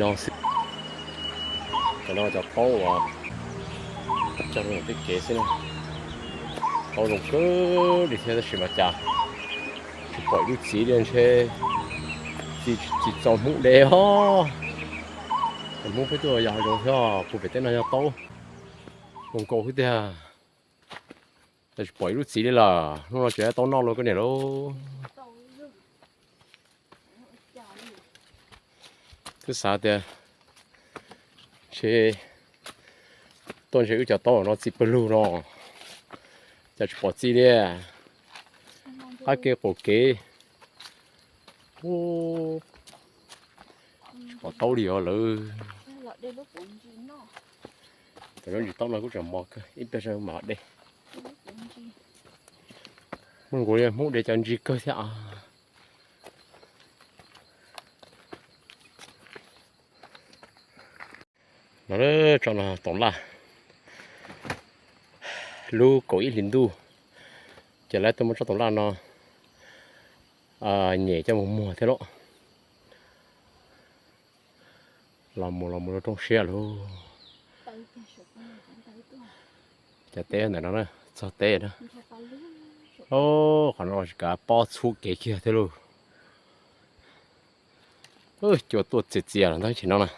No xwb, cov no cov taub uas cog rau tej kev xwb na. Taub zoo kawg li thiab tab sis mas cas tsis pom ib lub txiv li ntshe txiv tsis txaus hmoob de os. Cov hmoob peb tuaj yos hav zoov thiab puag pem teb no yog taub zoo nkaus xwb tiag. Tsis pom ib lub txiv li lawm, hnub no tseem taub noj luaj koj niam lauj. Twb xav tias ntshe tuaj ntshe wb cov taub no txi pawg lug no, cas tsis pom txi li. Qab kev qaum kev, tsis pom taub li os lawm. Cov zaub ntsis taub no kuj tseem mos kawg, ib pliag mam de. Muaj nkaus li hmoob de cov ntsis kawg thiab. No tsob no toov laj, lub kaum ib hlis ntuj ces lawv tuaj muab tsob toov laj no nyem coj mus muag thiab lauj. Los mus los mus rau rooj siab lauj. Cov teb ntawm no na, txog teb na. Qhov no los tsis kav pob txhub kev kiag thiab lauj. Cua tuaj txias txias los ntawd ces no na.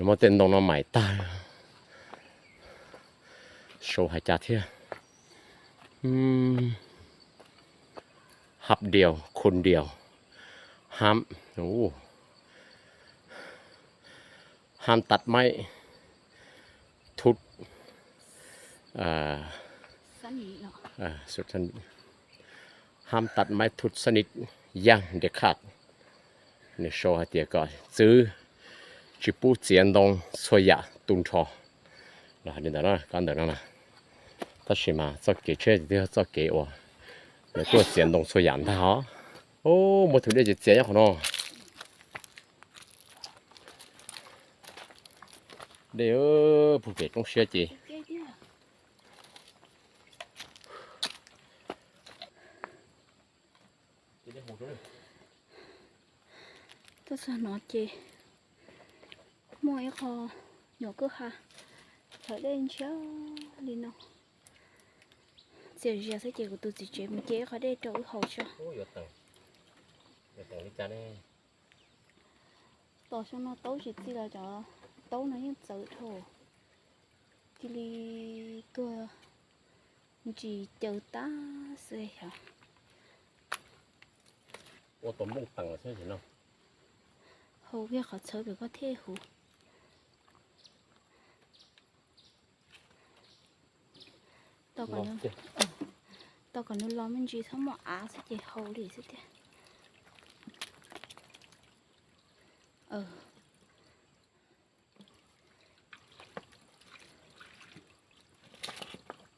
Nws muab tej ntoo no maim tag, sau hais cas thiab. Hab diaus khun diaus, ham, ham tad maib thut, ham tad maib thut sanit yaj de khaj. Nws sau hais tias kom txwv tsis pub txiav ntoo txhua yam tu nrho los hais li ntawd na, kab ntawm no na. Tab sis mas txoj kev tsheb twb yog txoj kev uas nws tuaj txiav ntoo txhua yam ntag os. Muaj tus dej txias txias nyob qhov no. Dej puag pem roob siab ces tuaj txog no ces muaj ib qho nyuam kwj ha, thaum dej ntshiab li no. Txias zias xwb ces kuv tus txiv tsev mus ce ib qho dej rau wb haus tso. Tos xyoo no taub tsis txi los cov taub no yeej txawv dhau, cia li tuag ntsis caw tag xwb yog. Ua tus nplooj teem xwb no. Haus kiag qhov txhawv pem koj thiaj huv. Tos kom nws los me ntsis txhob muaj av xwb ces haus li xwb tiag.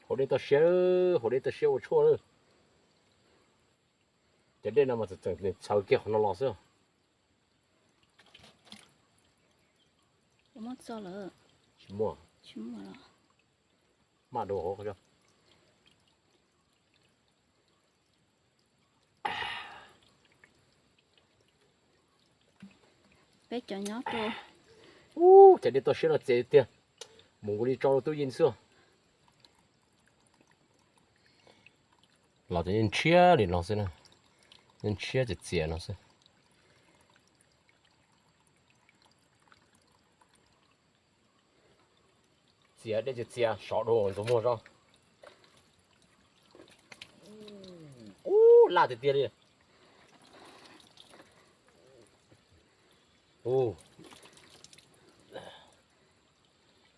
Haus dej toj siab, haus dej toj siab ua tshuaj lawm. Cov dej no mas txawm txhawv kiag qhov no los xwb. Muab txo lawm. Tsis muaj. Tsis muaj los. Maj dua hauv qhov tso. Peb cov nyob rau. Ub, cov dej toj siab no txias tiag. Mus nkaus li tso rau tub yeej xwb. Los ces yeej ntshiab li no xwb na. Yeej ntshiab txias txias no xwb. Txias dej txias txias sov dua ntxuav muag tso. Ub, laj tiag tiag li. Ub,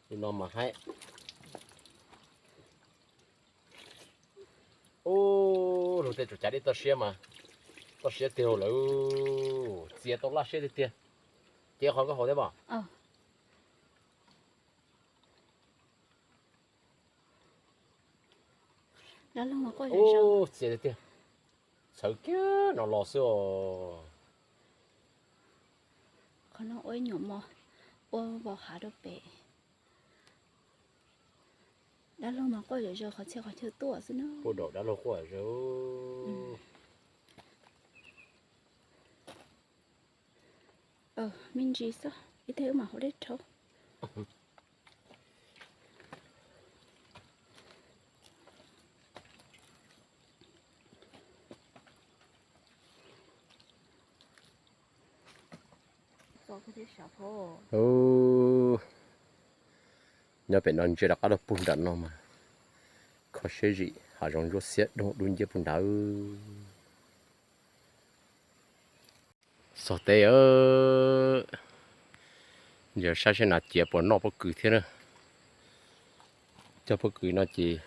li no mas haib. Ub, luag tej tsuas cav dej toj siab mas toj siab tiag lawm. Txias tau laj siab tiag tiag. Ces qhov koj haus thiab mas. Ub, txias tiag tiag. Txhawv kiag no los xwb os. Qhov no ua ib nyuam mos, ua vos hav rau pem. Dab laug mas quaj zom zaws qhov txhia qhov chaw tuaj xwb na. Quaj dam dab laug quaj zom zaws. Me ntsis xwb, ib teg wb mam haus dej rau. Nyob pem no ntsia rov qab rau puag nram no mas kho siab zim, hav zoov ntsuab xiab doog dub nciab puag nrad. Txog teb, ntsia saib seb nas ciav puas noj pob kws thiab na. Cog pob kws no ces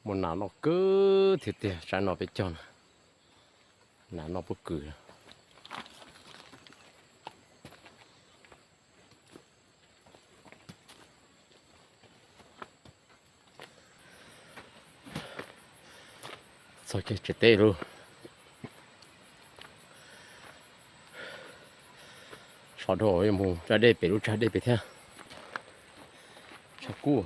muaj nas noj kawg thiab tiag, saib no peb cog na, nas noj pob kws. Txog kiag tsev teb lauj. Sov dhau, yuav mus da dej pem lub tsag dej pem thiab. Tshav kub.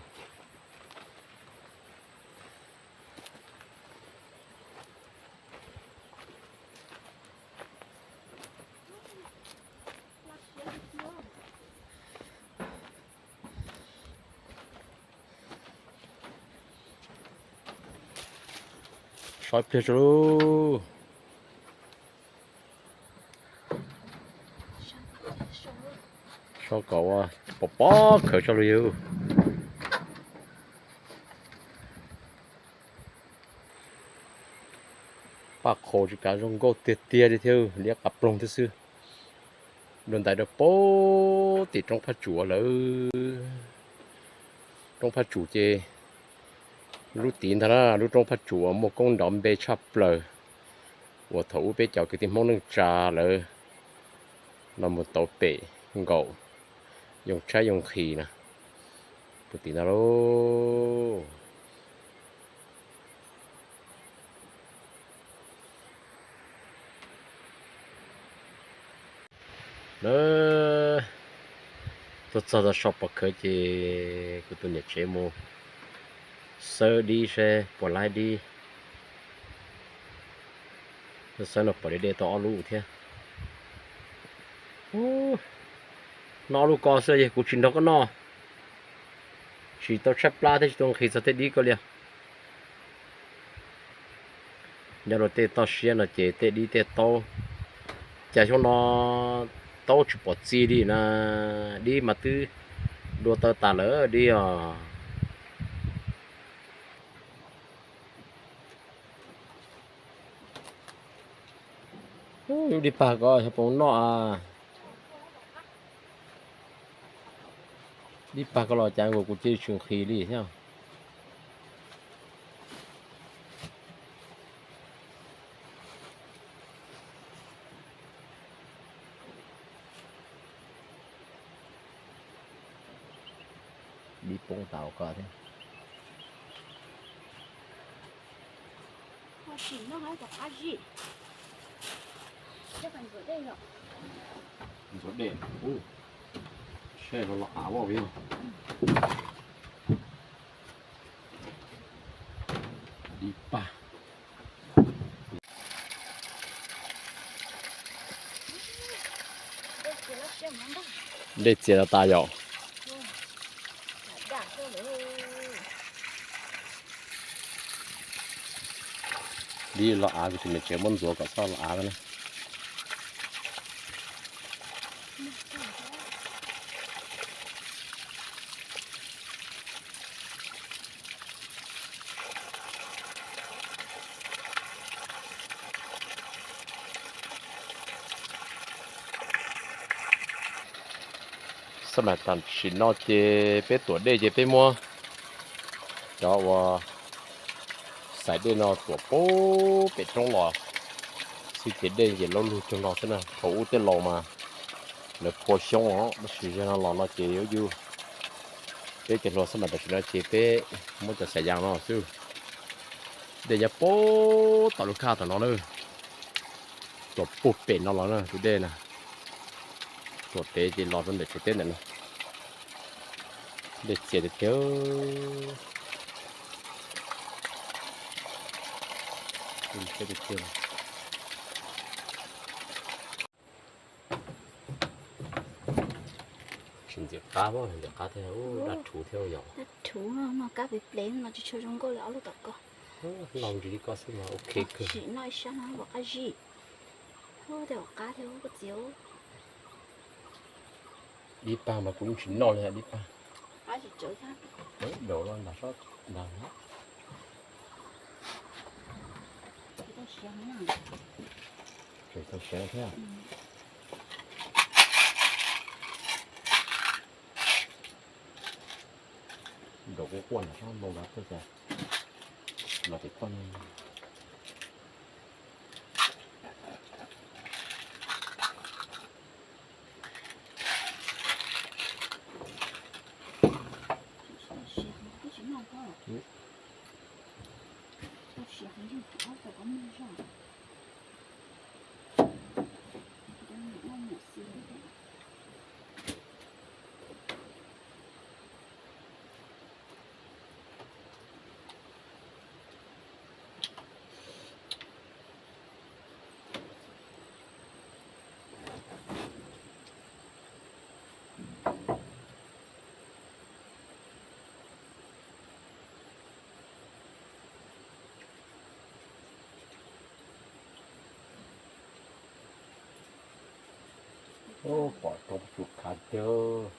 Sov ib pliag tso lauj. Sov kom ua pom pob khaws tso lauj yawg. Paj qhau tsis kav zoo nkauj tiag tiag li thiab, liab qab ploog thiab xwb. Dua ntais rau pem tim roob Phaj Tsuam lawm. Roob Phaj Tsuam ces lub tid ntag na, lub roob Phaj Tsuam uas muaj koob nrov npe tshaj plaws, uas thaum ub peb cov kwv tij Hmoob neej tsa lawv los mus tau pem nkaum yoo tshaib yoo nqhis na, tus tim ntag lauj. Lawv tuaj txog tau so pom khawv ces kuv tus niam tsev mus xawb dib seb puas laib dib. Xawb no pom deb dej tau ob lub thiab. Noj ob lub ko xwb es kuv tsis nrog koj noj. Tsis tau tshaib plab thiab tsis tau nqhis txog tej dib ko li. Nyob rau tej toj siab no ces tej dib tej taub, cas xyoo no taub tsis pom txi li na, dib mas twb dua taw tas lawm dib os. Ub, dib pag ko xyov puas noj a. Dib pag ko los cas nkaus kuv cia li tsis nqhis li thiab. Dib poob tas ko thiab. Ntxuav dej, seb los los av ua li. Dib pag. Dej txias tas tas yom. Dib los av, kuv tus niam tsev muab ntxuav kom txhob los av na. Xab maim tam sim no ces peb tuam dej ces peb muab cov uas xaim dej no tuam pem roob los xwb ces dej ces laub lug cuag no xwb na. Thaum ub tej laus mas lawv phua xyoob os, tab sis zaum no los no ces yuav yug peb cov hluas xab maim tam sim no ces peb muab cov xaim yas no xwb. Dej nyob puag tom lub khaj tom no na, tuam puag pem no los na tus dej na. Tuam pem ces los rau ntawm tsev teb ntawm no. Dej txias tiag tiag. Tsis ntxim qab, ntxim qab thiab, daj rhuv thiab yom. Daj rhuv no, no kab pes plev no tsis tshua zoo nkauj li ob lub tom ko. Noj ntsis li ko xwb mas ok kawg. Sim noj ib sab no kom qab zib. Hu, tej qab thiab koj txiv. Dib pag mas kuv yeej tsis noj li dib pag. Daus los ntas sab ntas. Tseem tau siav thiab. Daus quaj quaj nram sab npoo los tuaj cas los tim koj ne. Pom rau tsum khav tiag.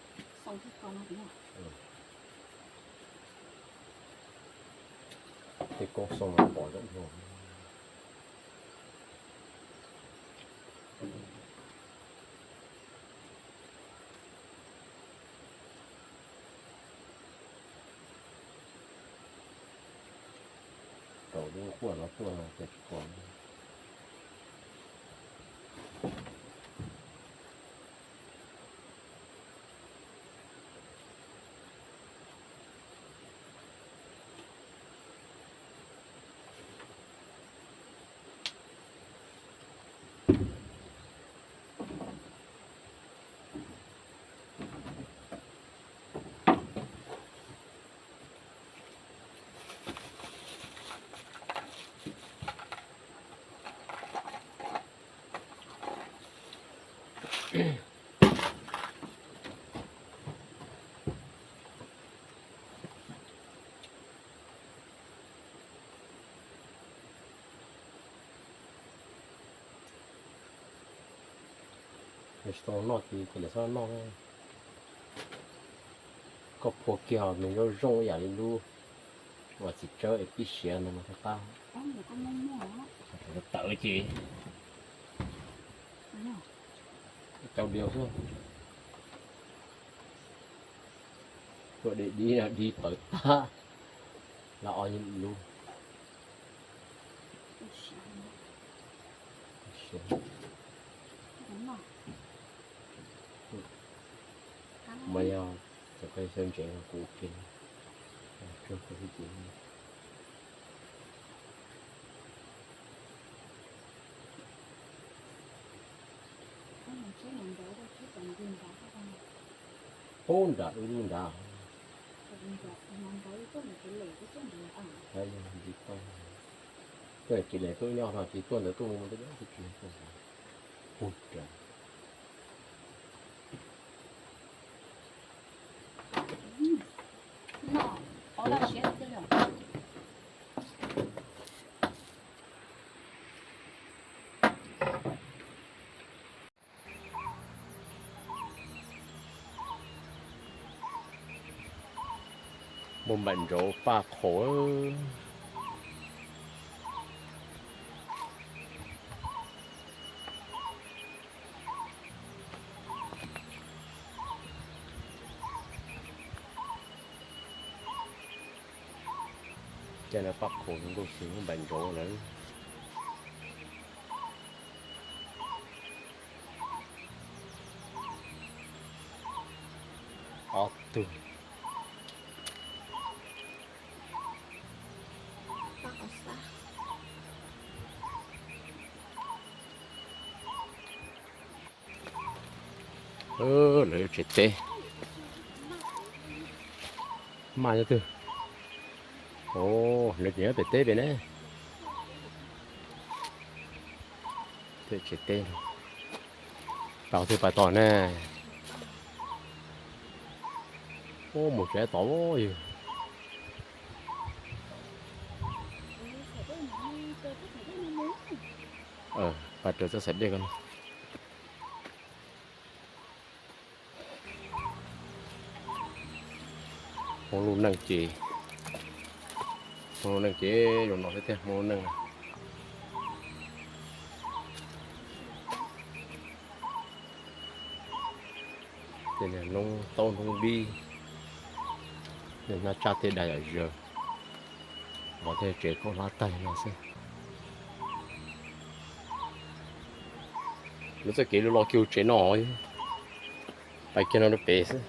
Tej koob xoo no pom zoo. Tau lub quaj no tuaj no ces tsis pom. Tsis tau noj ces cia li txhob noj. Koj phua kiag nws zoo zoo ib yam li lub uas txiv tsawb es pib siav ntawd mas thiaj qab. Tawv ces cau diaus xwb. Tuaj de dib no dib pawv tag, los o lub. Mas yog txawm koj xyaw ntsev kuv ua ke, tsuag koj xwb ces. Ub, nram wb lub nrad. Yog ntsis toj, tuaj cia li tuaj nyob no ces tuaj ntawd tuaj mus ntawd tsis. Ub, muaj npaim ntsauv paj qhaum. Caj no paj qhaum zoo nkauj xwb, muaj npaim ntsauv lawm. Ob tug. Lawv yuav tsev teb. Maj nyob twg? Lawv tseem nyob pem teb pem ne. Tsev teb. Tau twg pas tos ne. Mus tsev tod yog. Pas raws txoj xaim dej ko no. Hmoob lub neej ces, Hmoob lub neej ces zoo no xwb tiag Hmoob lub neej na. Ces niag noob taub noob dib, niag hnab tsaj tej dag yam zawg, vov tej tsev khaub hlab tag li no xwb. Lub txoj kev los kiag tsev no, pais kiag no rau pem xwb.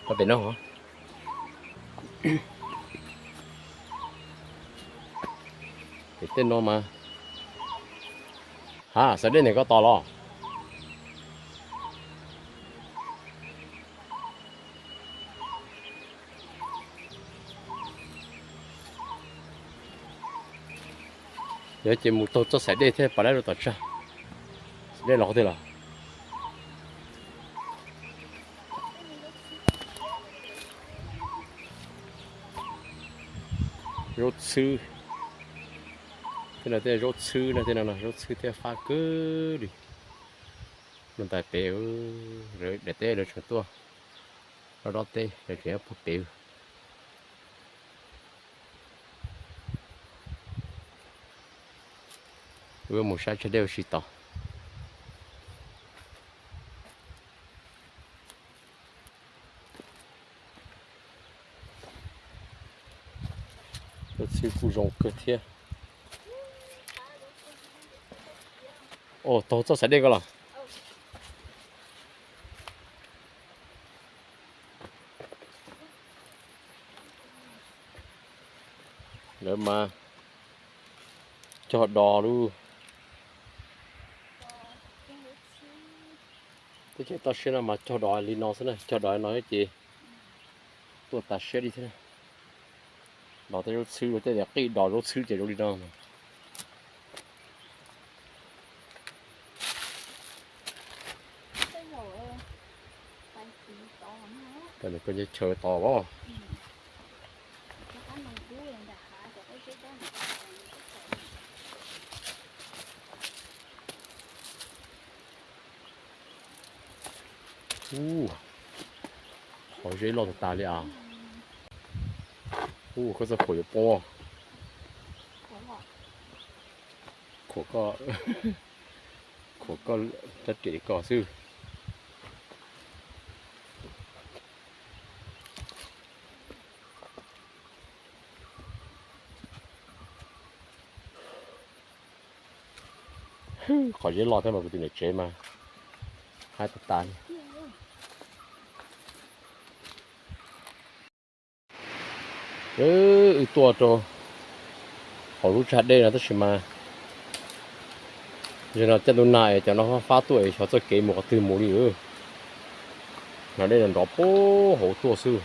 Pais pem no. Pem tej no mas. Ha, xav dej ntawm koj tos los? Yog ces mus taug txoj xaim dej thiab pas dab rau tom tsag. Xaim dej los qhov twg los? Zaub txhwb. Tej no tej zaub txhwb no, tej no zaub txhwb thiab fab kawg li. Nws ntais pem, daim teb lawv tseem tuaj, dob dob teb lawv tseem puag pem. Wb mus saib tsag dej ua si tod. Lub txhwb kuj zoo kawg thiab. Os, taug txoj xaim dej ko los? Lawv mas cog dos lub. Teb chaws toj siab no mas cog dos li no xwb na, cog dos li no ces tuaj tas siab li thiab. Dos tej zaub txhwb, tej tias qij dos zaub txhwb ces zoo li no. Koj nce chaw tos os. Ub, qhov zeb loj tas tas li as. Ub, koj txoj khuam yuav poob. Khuam koj, khuam koj, rab riam li koj xwb. Qhov zeb loj thiab mas kuv tus niam tsev mas haib tas tas li. Wb tuaj rau hauv lub tsag dej no tab sis mas yog no caj ntuj nag es cov no fab fab tuaj es xyov txoj kev mus qhov twg mus li. No dej no nrov puag hauv tuaj xwb.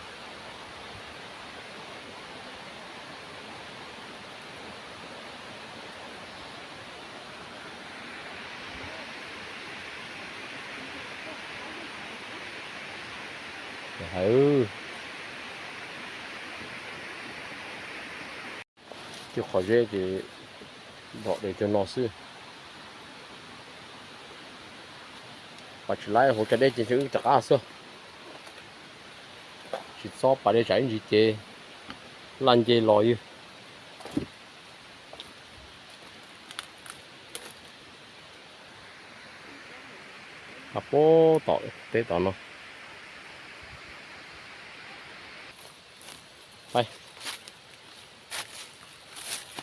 Hais, tib qhov zeb ces nrov des cuag no xwb. Pas tsis laib hauv tsag dej ces ntshe wb rov qab xwb. Tsis txhob pas dej tsam ib ntsis ces laj nce los ywg. Pas puag tom teb tom no.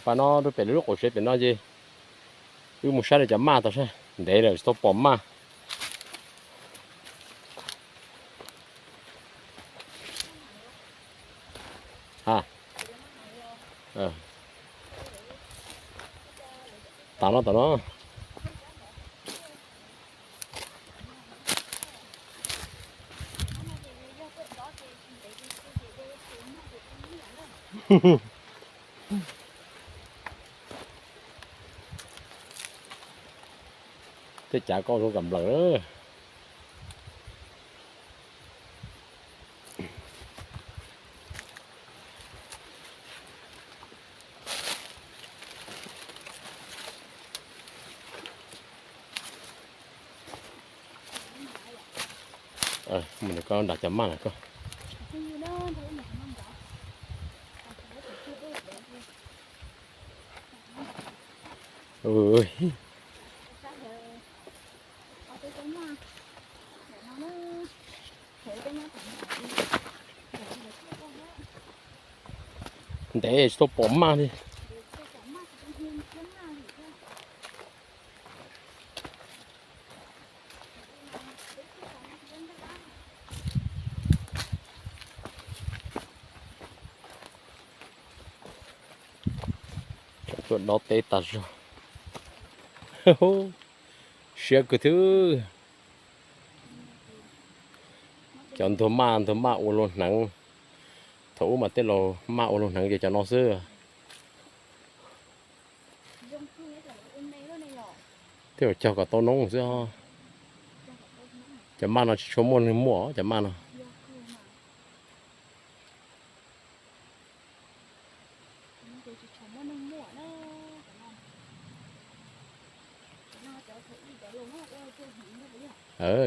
Pas no rau pem lawv lub qaum tsev pem no ces wb mus saib lawv cov maj tau seb, ntev lawm tsis tau pom maj. Ha, tas no tas no. Tej cav koj zoo kam nplas na. Mus nrog koj nram cov maj na koj. Ntev tsis tau pom maj li. Cov tuaj dob teb tas zog. Siab kawg thiab. Cov ntuag maj ntuag maj ua luag hneev. Thaum ub mas tej laus maj ua luag hneev ces cov no xwb. Tej zaum cog kom tau noob xwb. Cov maj no tsis tshua muaj neeg muaj cov maj no.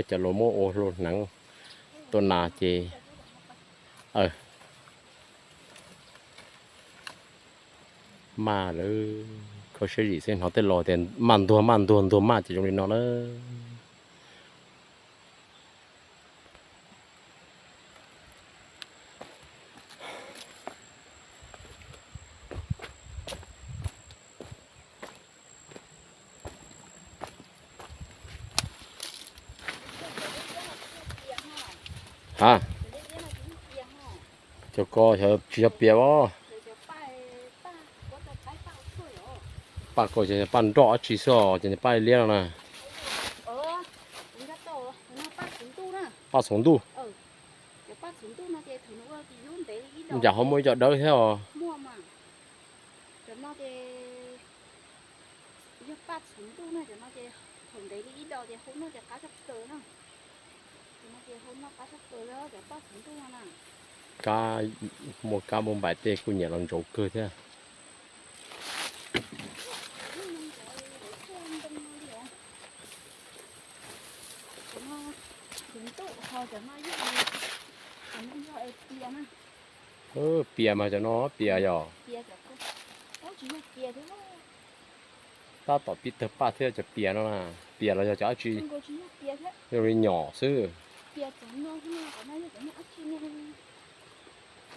Cov laus muab ua hlua hneev tuaj nas ces maj lawm. Kho siab zim xwb, hnov tej laus tias maj ntuag maj ntuag ntuag maj ces zoo li no na. Ha, cov ko tsis yog pias os. Paj ko ces paj nroj dab tsi xwb os, ces paj liab no na. Paj txhuv ntuj. Cas ho muaj ib co dawb thiab os. Kab, muaj kab muaj npaim tej kuj nyiam los ntsaum kawg thiab. Pias mas cov no pias yog. Tab tom pib tawg paj thiab cov pias no na. Pias los yog cov dab tsi? Zoo li nyom xwb.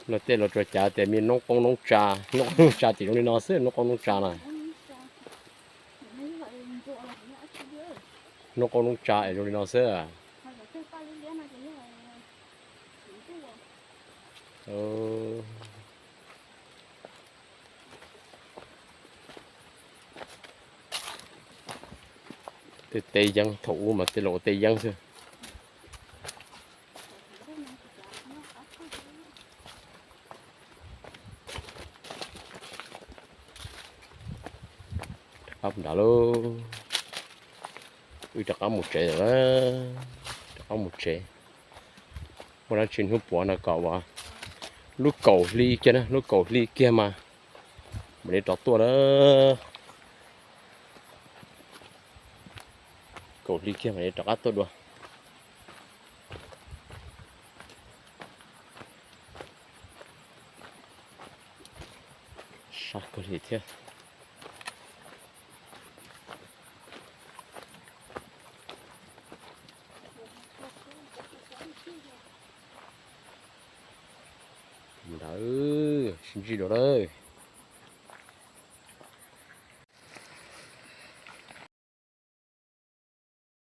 Luag tej los tsuas cav tias me noob qoob noob tsa, noob qoob noob tsa ces zoo li no xwb, noob qoob noob tsa na. Noob qoob noob tsa es zoo li no xwb. Tej teb yeeb, thaum ub mas tej laus ua teb yeeb xwb. Rov qab nrad lauj. Wb rov qab mus tsev lawm. Rov qab mus tsev. Muaj dab tsi hnub puav no kom ua lub kaum hli kiag na, lub kaum hli kiag mas mam li rov tuaj na. Kaum hli kiag mam li rov qab tuaj dua. Sab kawg li thiab. Ntawd sib ntsib dua lawm.